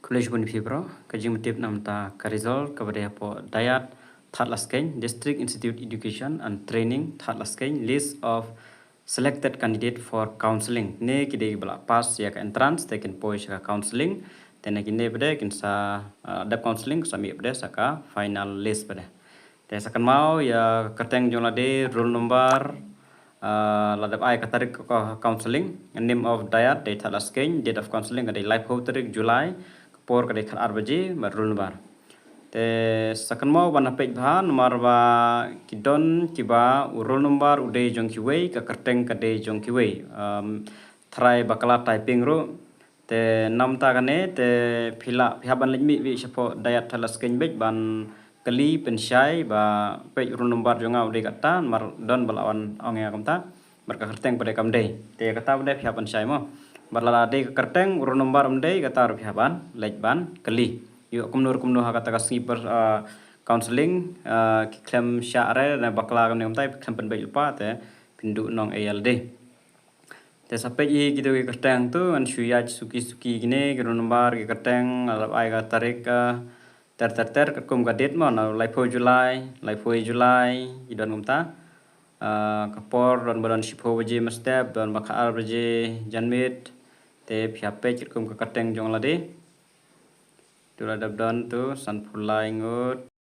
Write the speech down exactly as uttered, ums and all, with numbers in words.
Khublei shibun ïa phi bro, ka jingmyntip namar ka result kaba dei hapoh Dayat Thadlaskein, District Institute Education and Training Thadlaskein, list of selected candidate for counselling. Ne ki dei ba la pass ïa ka entrance te kin poi sha ka counselling. Te ne kine pat de kin sa uh, dep counselling sa mih pat de sa ka final list pat de. Te sa kynmaw ïa ka kyrteng jong lade, roll number, uh, la dep ai ka tarik ka counselling, name of Dayat dei Thadlaskein, date of counselling ka dei laiphew tarik July, ka por ka dei khatar baje, bad roll number. Te sa kynmaw ban peit bha namar ba ki don kiba u roll number u dei jong kiwei, ka kyrteng ka dei jong kiwei. Um, tharai bakla typing ruh. Te namar kane te phi lah phi hap ban leit mih beit shapoh Dayat Thadlaskein beit ban kylli pynshai ba peit roll number jong nga u dei kata, namar don ba la wan ong ïa kumta. Bad ka kyrteng pat de kam dei. Te kata pat de phi hap ban shai mo. Bad lada dei ka kyrteng roll number um dei kata ruh phi hap ban leit ban kylli. Ïoh kumno kumno ha kata ka sngi ber uh, counselling uh, ki khlem shah re ne bakla kumne kumta phi khlem pynbeit lypa te phin duh nong A L D. Te sa peit ïa kito ki kyrteng tu ngan shu ïaid suki suki kine ki roll number ki kyrteng la dep ai ka tarik uh, ter ter ter katkum ka date mo na laiphew July, laiphew July ki don kumta. Uh, ka por don ba don shiphew baje mynstep, don ba khatar baje janmiet. Te phi hap peit katkum ka kyrteng jong lade. Tu la dep don tu sanphew lai ngut.